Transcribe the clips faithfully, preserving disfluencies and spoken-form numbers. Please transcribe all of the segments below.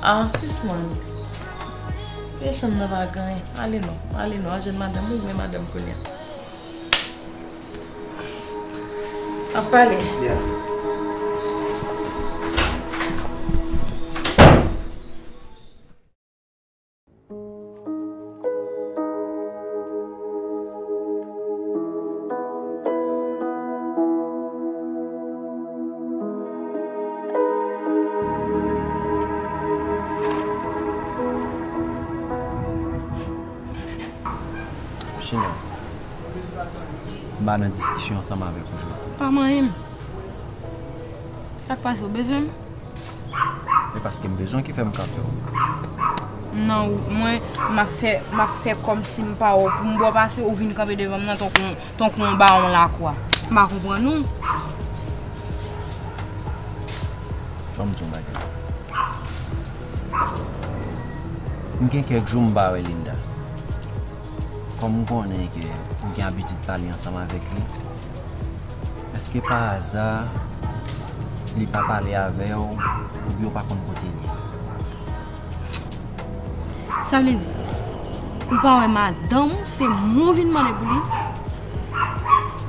Ah, sispann. Vye chanm nan pa gen anyen. Ale non, ale non, al jwenn madanm ou, ou gen madanm kounye a. Ap pale. Yeah. China, m pa nan diskisyon ansanm avèk ou jodi a. Pa manyen m. Sa k pase, ou bezwen m? E paske m bezwen ki fè m kanpe w. Non, mwen, m ap fè, m ap fè kòmsi m pa wè w. Pou m bò pase, ou vin kanpe devan m nan tankou, tankou yon bawon lakwa. M pa konprann ou. Ban m di w yon bagay. M gen kèk jou m pa wè Linda. Kòm m konnen ke ou gen abitid pale ansanm avèk li, èske pa aza li pa pale avè w oubyen w pa konn kote l ye? Sa vle di, ou pa wè madanm ou, se mwen w vin mande pou li?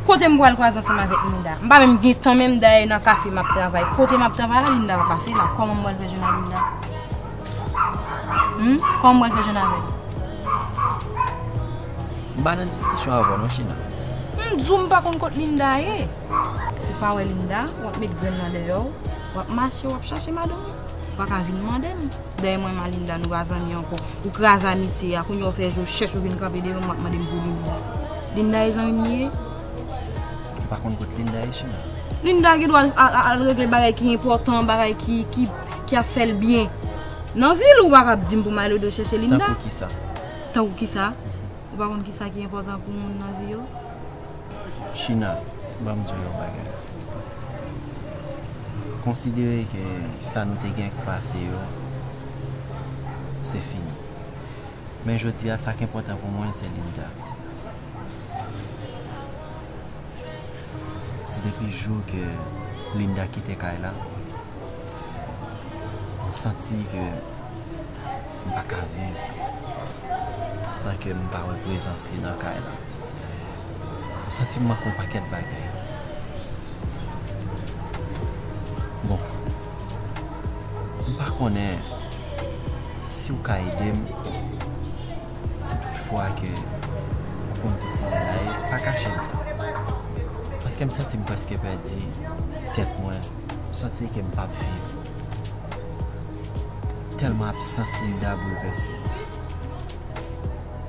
Kote m pral kwaze ansanm avèk Linda? M pa menm gen tan menm dayè nan kafe m ap travay. Kote m ap travay la, Linda pa pase la. Kòman m pral fè jwenn a Linda? Hmm? Kòman m pral fè jwenn avè l? M pa nan diskisyon avè w non, China. M di w m pa konn kot Linda ye. Ou pa wè Linda, w ap met grenn nan dèyè w, w ap mache, w ap chache madanm ou. Ou pa ka vin mande m. Dayè mwen menm a Linda, nou pa zanmi ankò. Ou kraze amitye a, kounye a w fè je w chèch, ou vin kanpe devan m, w ap mande m pou Linda. Linda e zanmi m li ye? M pa konn kot Linda ye, China. Linda gen dwa al, al, al regle bagay ki enpòtan, bagay ki, ki, ki ap fè l byen. Nan vi l, ou pa kab di m pou m al ede w chèche Linda. Tankou kisa? Tankou kisa? Ou pa konn kisa ki enpòtan pou moun nan vi yo? China, ban m di w yon bagay. Konsidere ke sa nou te gen k pase yo, se fini. Men jodi a, sa k enpòtan pou mwen, se Linda. Depi jou ke Linda kite kay la, m santi ke m pa ka viv san ke m pa wè prezans li nan kay la. M santi m manke yon pakèt bagay. Bon, m pa konnen si w ka ede m, si toutfwa ke ou konn kote Linda ye, pa kache m sa. Paske m santi m prèske pèdi tèt mwen, m santi ke m p ap viv. Tèlman absans Linda boulvèse m.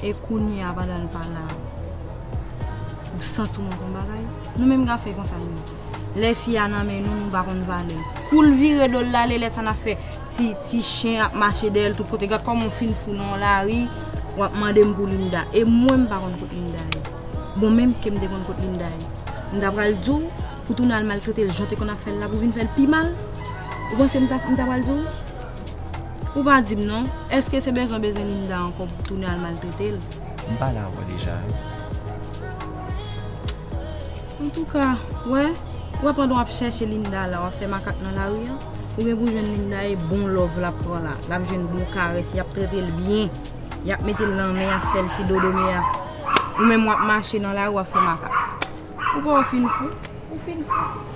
E kounye a, pandan l pa la, ou santi w manke yon bagay? Nou menm gason, e konsa nou ye. Lè fi a nan men nou, nou pa konn valè l. Kou l vire do l ale, lè sa n ap fè ti, ti chen ap mache dèyè l tout kote. Gad kòman w fin fou nan yon lari, w ap mande m pou Linda. E mwen, m pa konn kot Linda ye. Bon, menm ke m te konn kot Linda ye, m ta pral di w pou tounen al maltrete l jan w te konn ap fè l la, pou vin fè l pi mal? Ou panse m ta, m ta pral di w? Ou pa di m non, èske se bezwen w bezwen Linda ankò pou tounen al maltrete l? M pale avè w deja wi. Antouka, wè, wè pandan w ap chèche Linda la, w ap fè makak nan lari a, ou gen pou jwenn Linda e bon love l ap pran la, l ap jwenn bon karès, y ap trete l byen, y ap mete l nan men, y ap fè l ti dodo, men a, ou menm w ap mache nan lari, w ap fè makak. Ou pa w fin fou? Ou fin fou?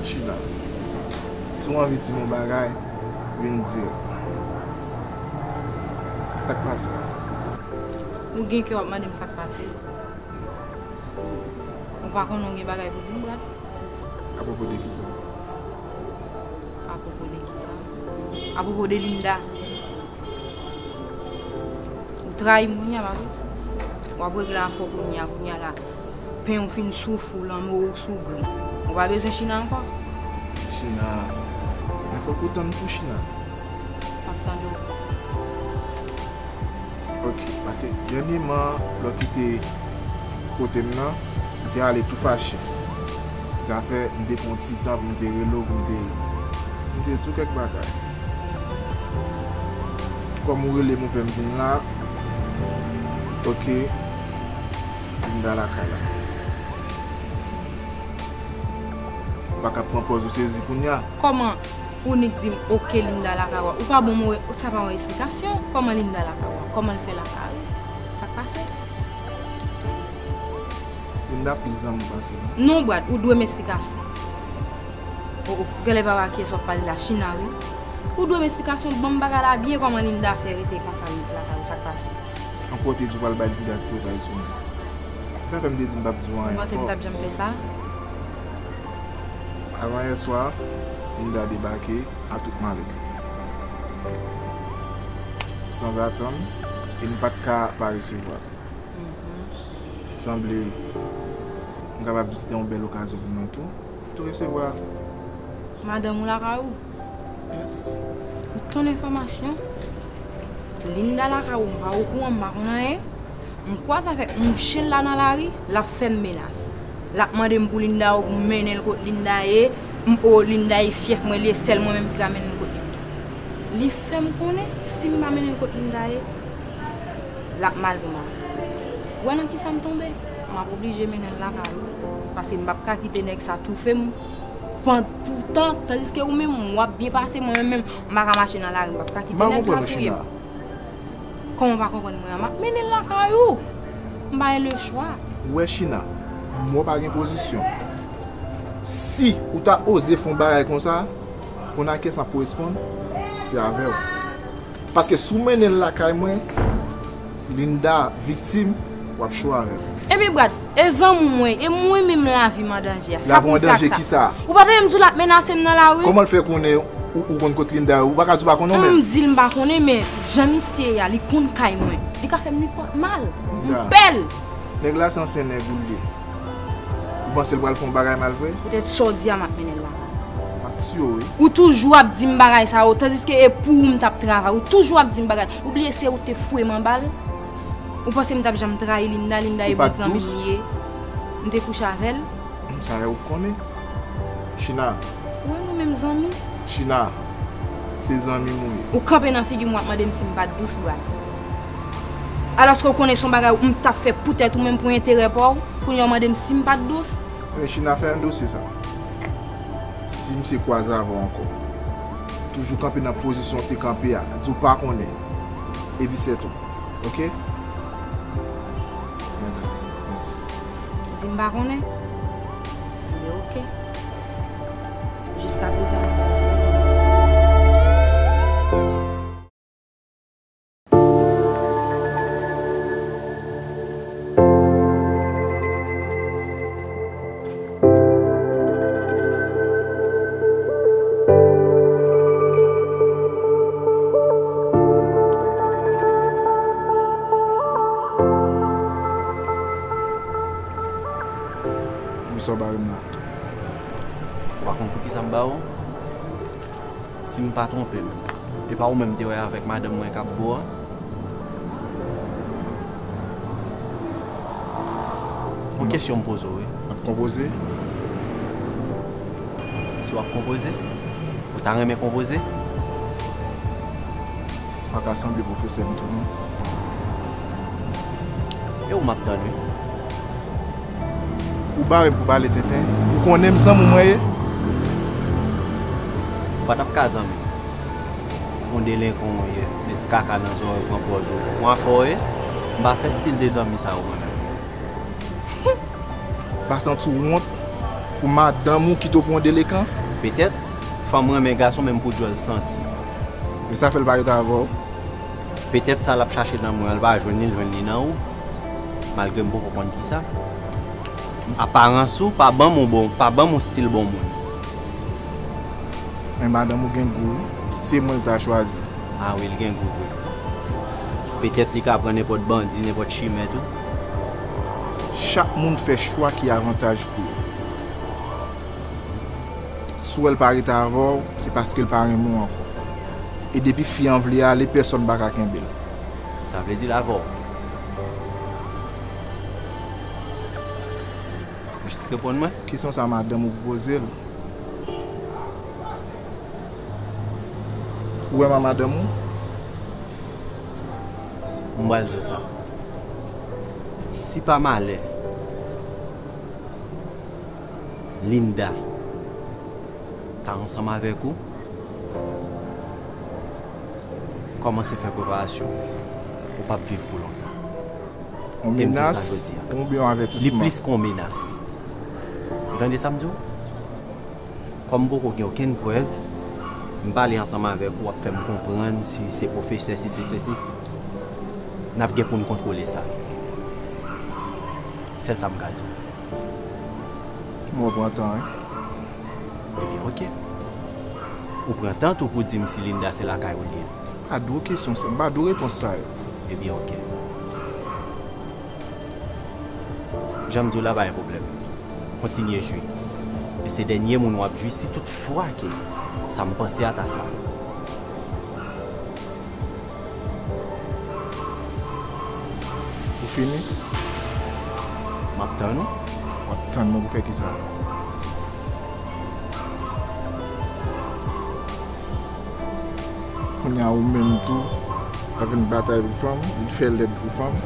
China, si w anvi di m yon bagay, vin dirèk. Sa k pase? Ou gen kè w ap mande m sa k pase? Ou pa konnen w gen bagay pou di m, Brad? Apwopo de kisa? Apwopo de kisa? Apwopo de Linda. Ou trayi m kounye a, pa vre? W ap regle afè w kounye a, kounye a la. Pen w fin sou fou, lanmò w sou grenn. Ou pa bezwen China ankò? China, men fòk ou tann tou, China. M ap tande w. Ok, paske dènyèman, lè w kite kote m nan, m te ale tou fache. Sa fè m te pran ti tan pou m te rele w, pou m te, pou m te di w kèk bagay. Kòm ou rele m, ou fè m vin la. Ok, Linda lakay la. Ou pa ka pran pòz ou sezi kounye a. Kòman? Ou nik di m, "Ok, Linda lakay ou a." Ou pa ban m, sa pa yon esplikasyon. Kòman Linda lakay ou a? Kòman l fè lakay ou? Sa k pase? Linda plis zanmi w pase m. Non, Brad, ou dwe m esplikasyon. O, o, genlè pa wè a kiyès w ap pale la, China, wi. Ou dwe m esplikasyon, ban m bagay la byen, kòman Linda fè rete konsa lakay ou, sa k pase? Ankò w te di w pral bay Linda tripotay sou mwen. Sa fè m te di m p ap di w anyen ankò. Ou panse m t ap janm fè sa? Avan yè swa, Linda debake a tout malèt li. Sanzatann, e m pa t ka pa resevwa l. Mhm. Sanble, m kapab di se te yon bèl okazyon pou mwen tou. Tou resevwa. Madanm ou lakay ou? Yes. Pou ton enfòmasyon, Linda lakay ou, m pa okouran, m pa konn anyen. M kwaze avèk mouche l la nan lari, l ap fè m menas. L ap mande m pou Linda, pou m mennen l kot Linda ye. M, o, Linda e fyèf mwen, li e sèl mwen menm ki ka mennen l kot Linda. Li fè m konnen, si m pa mennen l kot Linda ye, l ap mal pou mwen. Ou wè nan kisa m tonbe? M ap oblije mennen l lakay ou. Paske m p ap ka kite nèg sa toufe m pandan toutan, tandiske ou menm, w ap byen pase, mwen menm, m pa ka mache nan lari, m p ap ka kite nèg la touye m. Kòman w pa konprann mwen an? M ap mennen l lakay ou. M pa gen lechwa. Ou wè China, m wè w pa gen pozisyon. Si ou ta oze fè yon bagay konsa, konnen a kiyès m ap koresponn? Se avè w. Paske si w mennen l lakay mwen, Linda viktim, w ap cho avè m. Ebyen Brad, e zanmi w mwen, e mwen menm lavi m an danje a. Lavi w an danje kisa? Ou pa tande m di w l ap menase m nan lari? Kòman l fè konnen ou, ou konn kot Linda ye? Ou pa ka di w pa konnen w menm. M di l m pa konnen, men jan misye ye a, li konn kay mwen. Li ka fè m nenpòt mal. M pè l. Nèg la se ansyen nèg ou l ye. Ou panse l pral fè yon bagay mal vre? Poutèt sa w di a, m ap mennen l lakay ou. M ap tiye w, wi. Ou toujou ap di m bagay sa yo, tandiske e pou ou m t ap travay. Ou toujou ap di m bagay. Ou bliye se ou te foure m anba l? Ou panse m t ap janm trayi Linda? Linda e bon zanmi m li ye. M te kouche avè l. Sa yo ou konnen. China. Ou wè nou menm zanmi? China, se zanmi m ou ye. Ou kanpe nan figi m, w ap mande m si m pa t dous, Brad. Alòske ou konnen se yon bagay m t ap fè poutèt ou menm, pou enterè pa w. Kounye a w mande m si m pa t dous. Men China, fè yon dosye sa. Si misye kwaze avè w ankò, toujou kanpe nan pozisyon w te kanpe a, di w pa konnen. Epi sètou. Ok? Mèsi. Di m pa konnen. Ebyen, ok. Jiskaprezan, m pa konnen. Wi, sa w ba m la. Ou pa konn poukisa m ba w? Si m pa twonpe m, e pa ou menm m te wè avèk madanm mwen k ap bo a? Yon kesyon m poze w, wi. Ap konpoze? Si w ap konpoze, ou ta renmen konpoze? Ou pa ka sanble pwofesè m tou, non. E ou m ap tann, wi. Ou bare m pou pale tenten. Ou konnen m zanmi w mwen ye. Ou pa t ap ka zanmi m. Yon delenkan w ye, met kaka nan zòrèy w, pran pòz ou. Ou afè w ye. M pa fè stil de zanmi sa yo mwen menm. Pa santi w wont pou madanm ou kite w pou yon delenkan? Petèt. Fanm renmen gason menm pou djòl santi. E sa fè l pa rete avè w? Petèt sa l ap chache nan mwen an, l pa jwenn li, l jwenn li nan ou. Malgre m poko konn kisa. Aparans ou pa ban m ou bon, pa ban m ou stil bon moun. Men madanm ou gen gou, wi. Se mwen l ta chwazi. A wi, l gen gou vre. Petèt li ka pran nenpòt bandi, nenpòt chimè tou. Chak moun fè chwa ki avantaj pou yo. Si w wè l pa rete avè w, se paske l pa renmen w ankò. E depi fi an vle ale, pèsonn pa ka kenbe l. Sa vle di l avè w. Ou jis reponn mwen. Kesyon sa madanm ou poze l. Ou wè m a madanm ou? M pral di w sa. Si pa malè, Linda ta ansanm avèk ou, kòmanse fè preparasyon ou. Ou p ap viv pou lontan. Yon menas oubyen yon avètisman? Li plis ke yon menas. Ou tande sa m di w? Kòm m poko gen okenn prèv, m pale ansanm avèk ou, w ap fè m konprann si se pwofesè, si se sesi. N ap gen pou n kontwole sa. Sèl sa m ka di w. Mwen pran tan, wi. Ebyen, oke. Ou pran tan tou pou di m si Linda se lakay ou l ye. M pa dwe kesyon sa, m pa dwe repons sa yo. Ebyen, oke. Jan m di w la, pa gen pwoblèm. Kontinye jwi. E se dènye moun w ap jwi si toutfwa ke sa m panse a ta sa. Ou fini? M ap tann ou. W ap tann mwen pou fè kisa? Kounye a ou menm tou, w ap vin batay pou fanm, vin fè lèd pou fanm.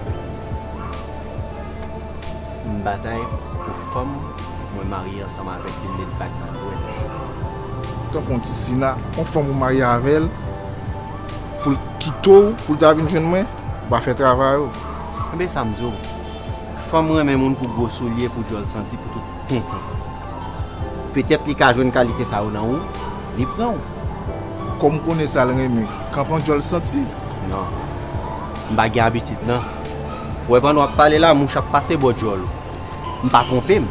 M batay pou fanm mwen marye ansanm avèk li, m met bag nan dwèt. Tankou yon ti Sina, yon fanm ou marye avè l, pou l kite w, pou l ta vin jwenn mwen, ou pa fè travay ou. Enben sa m di w, fanm renmen moun pou gwo soulye, pou djòl santi, pou tout tenten. Petèt li ka jwenn kalite sa yo nan ou, li pran w. Kòm m konnen sa l renmen, kanpe yon djòl santi. Non, m pa gen abitid nan. Ou wè pandan w ap pale la, mouch ap pase bò djòl ou. M pa twonpe m.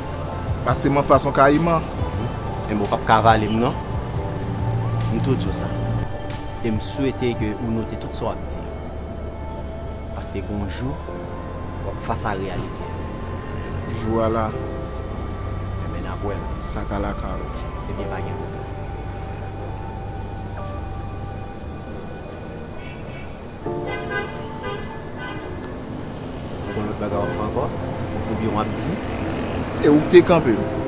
Pase m anfas yon kayiman. Enben, ou p ap ka vale m non. M tou di w sa. E m swete ke ou note tout sa w ap di yo. Paske gon jou, w ap fas a reyalite a. Jou a la. Enben, n ap wè l. Sa ka lakay ou. Ebyen, pa gen pwoblèm. Ou gen lòt bagay w ap fè ankò? Oubyen w ap di? E ou k te kanpe m.